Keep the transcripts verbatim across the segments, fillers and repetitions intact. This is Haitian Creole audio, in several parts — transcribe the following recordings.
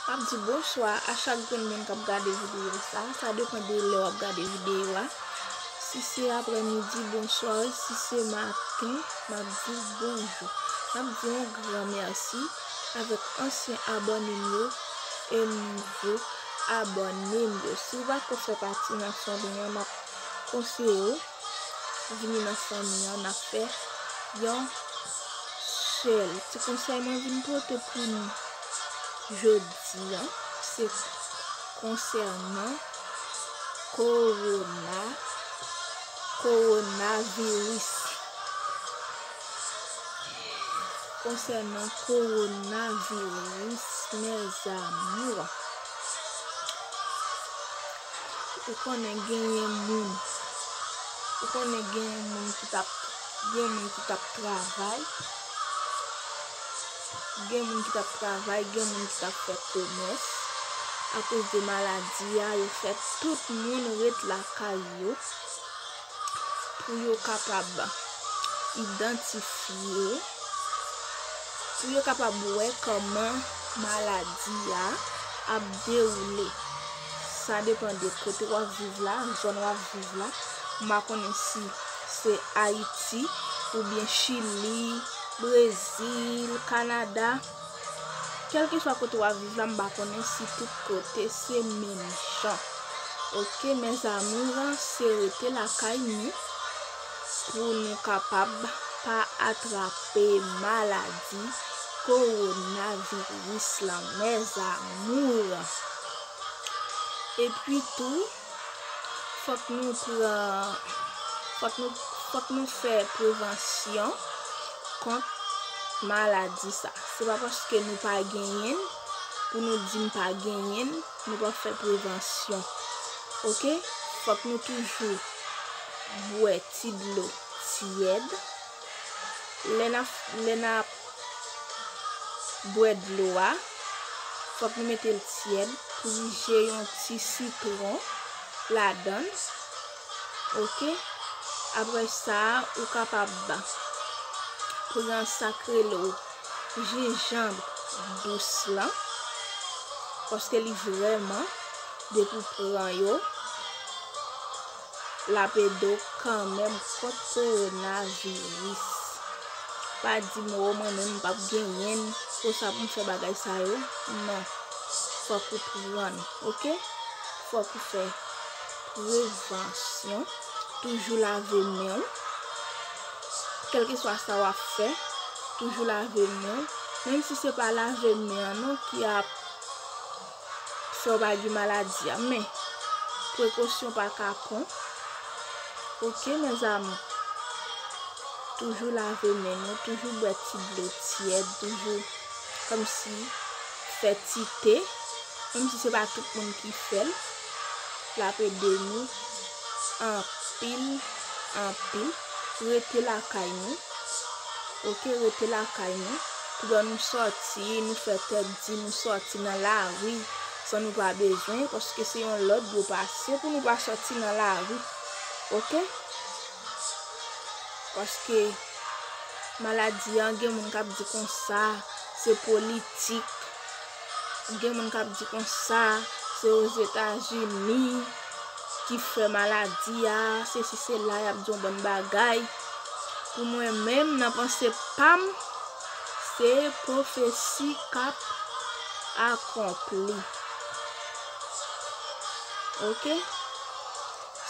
M ap di bonswa a chak grenn moun k ap gade videyo sa. Sa depann de lè w ap gade videyo a. Si se aprèmidi, bonswa. Si se maten, m ap di bonjou. M ap di yon gran mèsi avèk ansyen abòne m yo e nouvo abòne m yo. Si w pa ko fè pati nan fanmi an, m ap konseye w vini nan fanmi an, n ap fè yon sèl. Ti konsèy mwen vin pote pou nou jodi a, se konsènan kowona, kowonaviris. Konsènan kowonaviris, mes amours. Ou konnen genyen moun, ou konnen genyen moun ki t ap, gen moun ki t ap travay, gen moun ki t ap travay, gen moun ki t ap fè komès. Akoz de maladi a, yo fè tout moun ret lakay yo pou yo kapab idantifye, pou yo kapab wè kòman maladi a ap dewoule. Sa depann de kote w ap viv la, zòn w ap viv la. M pa konnen si se Ayiti oubyen Chili, Brezil, Kanada. Kèlkeswa kote w ap viv la, m pa konnen si tout kote se menm jan. Oke, mes amours, se rete lakay nou pou nou kapab pa atrape maladi kowonaviris lan, mes amours. Epi tou, fòk nou pran, fòk nou, fòk nou fè prevansyon kont maladi sa. Se pa paske nou pa genyen l pou nou di m pa genyen l, nou pa fè prevansyon. Oke? Fòk nou toujou bwè ti dlo tyèd. Lè n ap, lè n ap bwè dlo a, fòk nou mete l tyèd, prije yon ti sitwon ladan l. Oke? Apre sa, ou kapab pran sa k rele w jenjanm dous lan, paske li vrèman, depi w pran yo, l ap ede w kanmenm kont kowonaviris. Pa di m, o, mwen menm m p ap genyen l, konsa pou m fè bagay sa yo. Non. Fòk ou pran l, oke? Fòk ou fè prevansyon. Toujou lave men w. Kèlkeswa sa w ap fè, toujou lave men w. Menm si se pa lave men an non ki ap fè w pa gen maladi a, men prekosyon pa kapon. Oke, mes amours. Toujou lave men nou, toujou bwè ti dlo tyèd, toujou kòmsi fè ti te, menm si se pa tout moun ki fè l, l ap ede nou anpil, anpil. Rete lakay nou, oke, rete lakay nou. Toudan nou sòti, nou fè tèt di, nou sòti nan lari san nou pa bezwen, paske se yon lòd yo pase pou nou pa sòti nan lari, oke? Paske maladi an, gen moun k ap di konsa, se politik. Gen moun k ap di konsa, se Ozetazini ki fè maladi a, sesi sela, y ap di yon bann bagay. Pou mwen menm, nan panse pa m, se pwofesi k ap akonpli. Oke?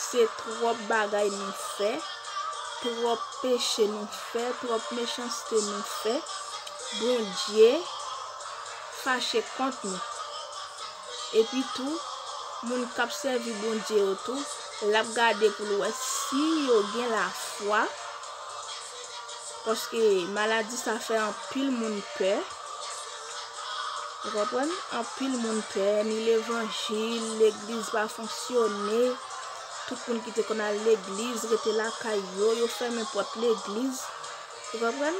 Se twòp bagay nou fè, twòp peche nou fè, twòp mechanste nou fè. Bondye fache kont nou. Epi tou, moun k ap sèvi Bondye yo tou, l ap gade pou l wè si yo gen lafwa. Paske maladi sa fè anpil moun pè. Ou konprann? Anpil moun pè, ni levanjil, legliz pa fonksyone. Tout moun ki te konn al legliz, rete lakay yo, yo fèmen pòt legliz. Ou konprann?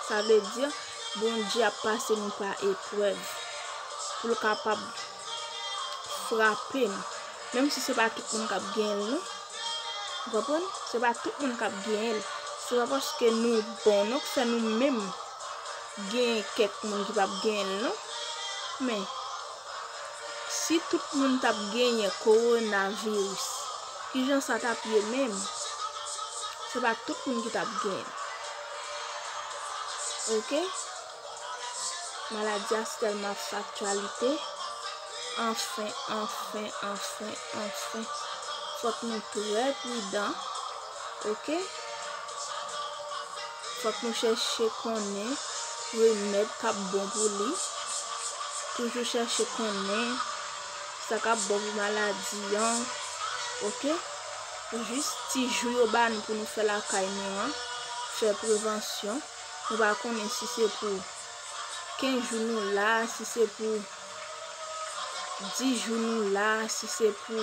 Sa vle di, Bondye ap pase nou pa eprèv pou l kapab frape nou. Menm si se pa tout moun k ap genyen l, non. Ou konprann? Se pa tout moun k ap genyen l. Se pa paske nou bon, non, k fè nou menm genyen kèk moun ki p ap genyen l, non. Men, Si tout moun t ap genyen kowonaviris, kijan sa t ap ye menm? Se pa tout moun ki t ap genyen. Oke? Maladi a se tèlman ap fè aktyalite. Anfen, anfen, anfen, anfen. Fòk nou trè pridan. Oke? Fòk nou chèche konnen remèd k ap bon pou li. Toujou chèche konnen sa k ap bon pou maladi an. Oke? Jis ti jou yo ba nou pou nou fè lakay nou an, fè prevansyon. Nou pa konnen si se pou kenz jou nou la, si se pou dis jou nou la, si se pou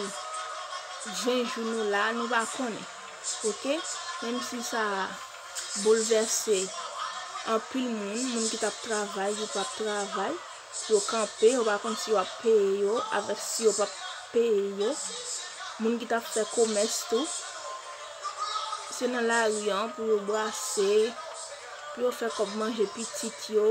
ven jou nou la, nou pa konnen. Oke? Menm si sa boulvèse anpil moun, moun ki t ap travay, yo p ap travay, yo kanpe, yo pa konn si yo ap peye yo, avèk si yo p ap peye yo. Moun ki t ap fè komès tou, se nan lari an pou yo brase, pou yo fè kòb manje pitit yo.